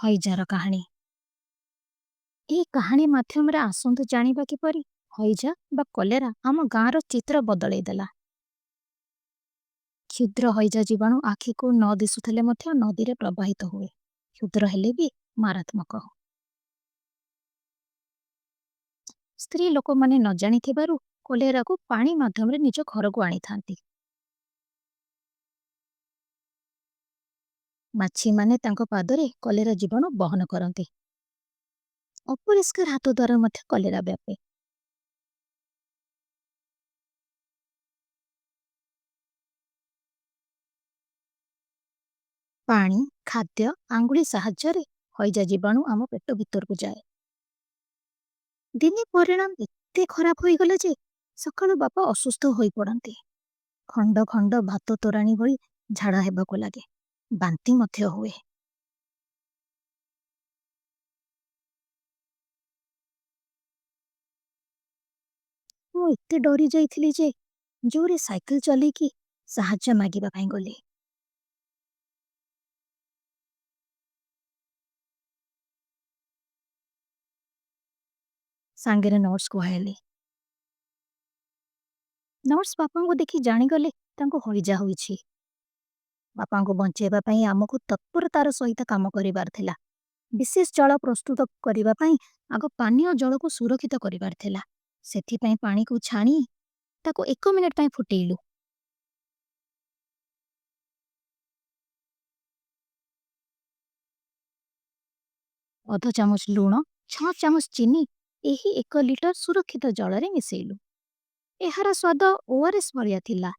ହଇଜାର କାହାଣୀ। ଏହି କାହାଣୀ ମାଧ୍ୟମରେ ଆସନ୍ତୁ ଜାଣିବା କିପରି ହଇଜା ବା କଲେରା ଆମ ଗାଁର ଚିତ୍ର ବଦଳେଇ ଦେଲା। କ୍ଷୁଦ୍ର ହଇଜା ଜୀବାଣୁ ଆଖିକୁ ନ ଦିଶୁଥିଲେ ମଧ୍ୟ ନଦୀରେ ପ୍ରବାହିତ ହୁଏ। କ୍ଷୁଦ୍ର ହେଲେ ବି ମାରାତ୍ମକ। ସ୍ତ୍ରୀ ଲୋକମାନେ ନ ଜାଣିଥିବାରୁ କଲେରାକୁ ପାଣି ମାଧ୍ୟମରେ ନିଜ ଘରକୁ ଆଣିଥାନ୍ତି। ମାଛିମାନେ ତାଙ୍କ ପାଦରେ କଲେରା ଜୀବାଣୁ ବହନ କରନ୍ତି। ଅପରିଷ୍କାର ହାତ ଦ୍ୱାରା ମଧ୍ୟ କଲେରା ବ୍ୟାପେ। ପାଣି, ଖାଦ୍ୟ, ଆଙ୍ଗୁଳି ସାହାଯ୍ୟରେ ହଇଜା ଜୀବାଣୁ ଆମ ପେଟ ଭିତରକୁ ଯାଏ। ଦିନେ ପରିଣାମ ଏତେ ଖରାପ ହୋଇଗଲା ଯେ ସକାଳୁ ବାପା ଅସୁସ୍ଥ ହୋଇପଡ଼ନ୍ତି। ଖଣ୍ଡ ଖଣ୍ଡ ଭାତ ତୋରାଣୀ ଭଳି ଝାଡ଼ା ହେବାକୁ ଲାଗେ। ବାନ୍ତି ମଧ୍ୟ ହୁଏ। ମୁଁ ଏତେ ଡରି ଯାଇଥିଲି ଯେ ଜୋରେ ସାଇକେଲ ଚଲେଇକି ସାହାଯ୍ୟ ମାଗିବା ପାଇଁ ଗଲି। ସାଙ୍ଗରେ ନର୍ସ କୁହାଇଲି। ନର୍ସ ବାପାଙ୍କୁ ଦେଖି ଜାଣିଗଲେ ତାଙ୍କୁ ହଇଜା ହୋଇଛି। ବାପାଙ୍କୁ ବଞ୍ଚେଇବା ପାଇଁ ଆମକୁ ତତ୍ପରତାର ସହିତ କାମ କରିବାର ଥିଲା। ବିଶେଷ ଜଳ ପ୍ରସ୍ତୁତ କରିବା ପାଇଁ ଆଗ ପାନୀୟ ଜଳକୁ ସୁରକ୍ଷିତ କରିବାର ଥିଲା। ସେଥିପାଇଁ ପାଣିକୁ ଛାଣି ତାକୁ 1 ମିନିଟ୍ ପାଇଁ ଫୁଟେଇଲୁ। ଅଧ ଚାମଚ ଲୁଣ, 6 ଚାମଚ ଚିନି ଏହି 1 ଲିଟର ସୁରକ୍ଷିତ ଜଳରେ ମିଶେଇଲୁ। ଏହାର ସ୍ୱାଦ ORS ଭଳିଆ ଥିଲା,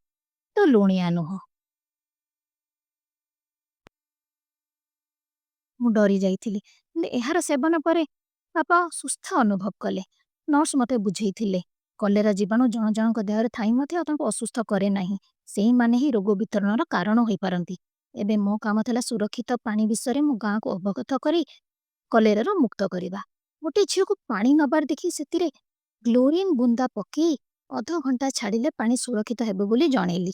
ତ ଲୁଣିଆ ନୁହଁ। ମୁଁ ଡରି ଯାଇଥିଲି, କିନ୍ତୁ ଏହାର ସେବନ ପରେ ବାପା ସୁସ୍ଥ ଅନୁଭବ କଲେ। ନର୍ସ ମୋତେ ବୁଝେଇଥିଲେ, କଲେରା ଜୀବାଣୁ ଜଣ ଜଣଙ୍କ ଦେହରେ ଥାଇ ମଧ୍ୟ ତାଙ୍କୁ ଅସୁସ୍ଥ କରେ ନାହିଁ। ସେଇମାନେ ହିଁ ରୋଗ ବିତରଣର କାରଣ ହୋଇପାରନ୍ତି। ଏବେ ମୋ କାମ ଥିଲା ସୁରକ୍ଷିତ ପାଣି ବିଷୟରେ ମୁଁ ଗାଁକୁ ଅବଗତ କରି କଲେରାରୁ ମୁକ୍ତ କରିବା। ଗୋଟିଏ ଝିଅକୁ ପାଣି ନବାର ଦେଖି ସେଥିରେ କ୍ଲୋରିନ୍ ବୁନ୍ଦା ପକେଇ ଅଧ ଘଣ୍ଟା ଛାଡ଼ିଲେ ପାଣି ସୁରକ୍ଷିତ ହେବ ବୋଲି ଜଣେଇଲି।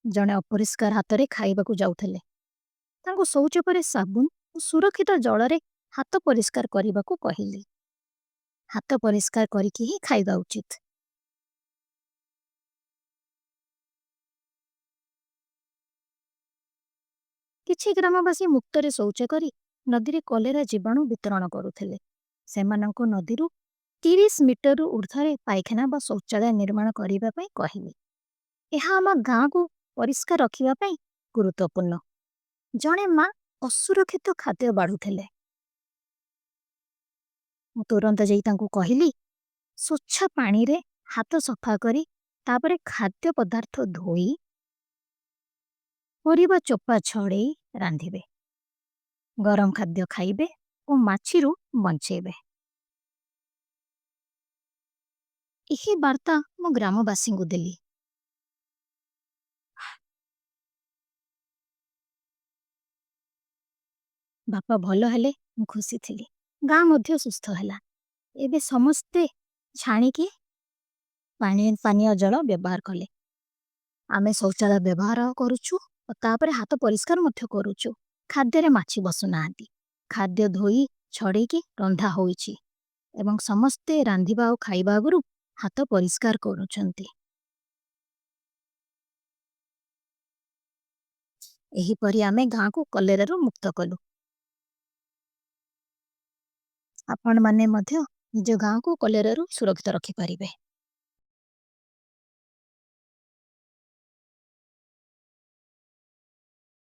ଜଣେ ଅପରିଷ୍କାର ହାତରେ ଖାଇବାକୁ ଯାଉଥିଲେ। ତାଙ୍କୁ ଶୌଚ ପରେ ସାବୁନ ଓ ସୁରକ୍ଷିତ ଜଳରେ ହାତ ପରିଷ୍କାର କରିବାକୁ କହିଲି। ହାତ ପରିଷ୍କାର କରିକି ହିଁ ଖାଇବା ଉଚିତ। କିଛି ଗ୍ରାମବାସୀ ମୁକ୍ତରେ ଶୌଚ କରି ନଦୀରେ କଲେରା ଜୀବାଣୁ ବିତରଣ କରୁଥିଲେ। ସେମାନଙ୍କୁ ନଦୀରୁ 30 ମିଟରରୁ ଉର୍ଦ୍ଧ୍ୱରେ ପାଇଖାନା ବା ଶୌଚାଳୟ ନିର୍ମାଣ କରିବା ପାଇଁ କହିଲି। ଏହା ଆମ ଗାଁକୁ ପରିଷ୍କାର ରଖିବା ପାଇଁ ଗୁରୁତ୍ୱପୂର୍ଣ୍ଣ। ଜଣେ ମା ଅସୁରକ୍ଷିତ ଖାଦ୍ୟ ବାଢୁଥିଲେ। ମୁଁ ତୁରନ୍ତ ଯାଇ ତାଙ୍କୁ କହିଲି, ସ୍ୱଚ୍ଛ ପାଣିରେ ହାତ ସଫା କରି ତାପରେ ଖାଦ୍ୟ ପଦାର୍ଥ ଧୋଇ ପରିବା ଚୋପା ଛଡ଼େଇ ରାନ୍ଧିବେ। ଗରମ ଖାଦ୍ୟ ଖାଇବେ ଓ ମାଛିରୁ ବଞ୍ଚେଇବେ। ଏହି ବାର୍ତ୍ତା ମୁଁ ଗ୍ରାମବାସୀଙ୍କୁ ଦେଲି। ବାପା ଭଲ ହେଲେ ମୁଁ ଖୁସି ଥିଲି। ଗାଁ ମଧ୍ୟ ସୁସ୍ଥ ହେଲା। ଏବେ ସମସ୍ତେ ଛାଣିକି ପାଣି ପାନୀୟ ଜଳ ବ୍ୟବହାର କଲେ। ଆମେ ଶୌଚାଳୟ ବ୍ୟବହାର କରୁଛୁ ଓ ତାପରେ ହାତ ପରିଷ୍କାର ମଧ୍ୟ କରୁଛୁ। ଖାଦ୍ୟରେ ମାଛି ବସୁନାହାନ୍ତି। ଖାଦ୍ୟ ଧୋଇ ଛଡ଼େଇକି ରନ୍ଧା ହୋଇଛି ଏବଂ ସମସ୍ତେ ରାନ୍ଧିବା ଓ ଖାଇବା ଆଗରୁ ହାତ ପରିଷ୍କାର କରୁଛନ୍ତି। ଏହିପରି ଆମେ ଗାଁକୁ କଲେରାରୁ ମୁକ୍ତ କଲୁ। ଆପଣମାନେ ମଧ୍ୟ ନିଜ ଗାଁକୁ କଲେରାରୁ ସୁରକ୍ଷିତ ରଖିପାରିବେ।